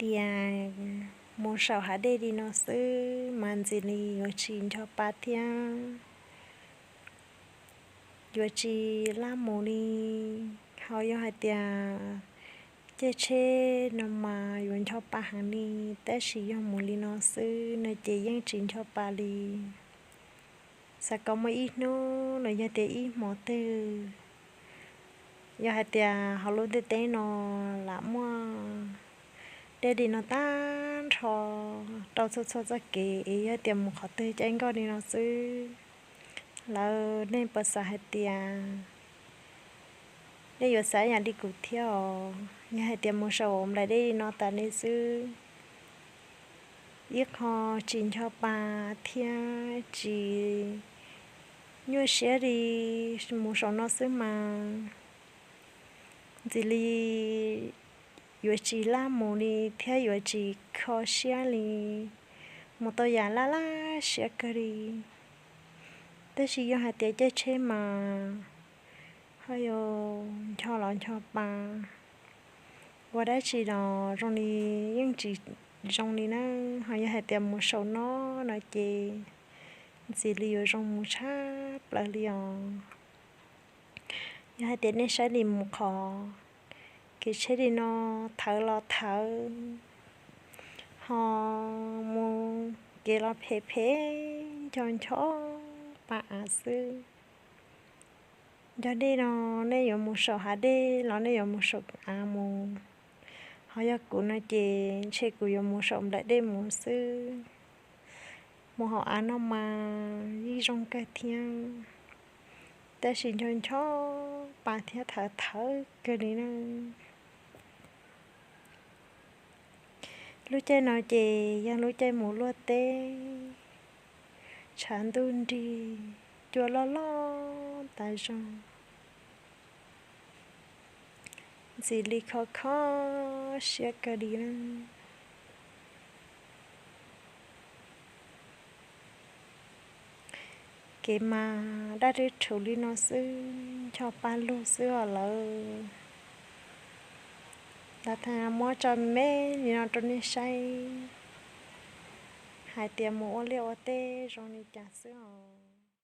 tias mus saum hav dej li no xwb mas ntxim li yuav tsis ncho pa thiab yuav tsis laj mus li. Ho yog hais tias caij tsheb no mas yuav ncho pa heev li, tab sis yog mus li no xwb no ces yeej tsis ncho pa li. Xav kom muaj ib hnub los yog tias ib hmo twg, yog hais tias hauv lub ntiaj teb no lam muaj dej li no tag nrho rau txhua txhua txoj kev es yog tias mus qhov twg caij nkoj li no xwb, lawm nej puas xav hais tias nej yuav xav ib yam li kuv thiab os? Yog hais tias mus saum nplaim dej li no tas li xwb, ib qho tsis ncho pa thiab tsis nyuaj siab li mus saum no xwb mas ntxim li yuav tsis laj mus li thiab yuav tsis kho siab li, mus tau yam laj laj siab kawg li. Tab sis yog hais tias caij tsheb mas ho yuav ncho los ncho pa, ua dab tsi los zoo li yeej tsis zoo li na. Ho yog hais tias mus saum no no ces ntxim li yuav zoo mus tshaj plaws li os. Yog hais tias nej saib li mus qhov kev tsheb li no thawv los thawv, ho mus kev los phem phem, ncho ncho pa av xwb. Nco dej no nej yuav mus saum hav dej los nej yuav mus saum av mus, ho yog kuv no ces ntshe kuv yuav mus saum nplaim dej mus xwb. Mus hauv av no mas yeej zoo kawg thiab, tab sis ncho ncho pa thiab thawv thawv kawg li na. Lub caij no ces yog lub caij mus luaj teb, tshav ntuj nrig, cua loj loj tas zog, ntxim li kho kho siab kawg li na. Kev mas daj rhuv li no xwb, ncho pa lug xwb os lawm. Ntawd thaum muab tso me li no rau nej saib hais tias mus ua liaj ua teb zoo li cas xwb os.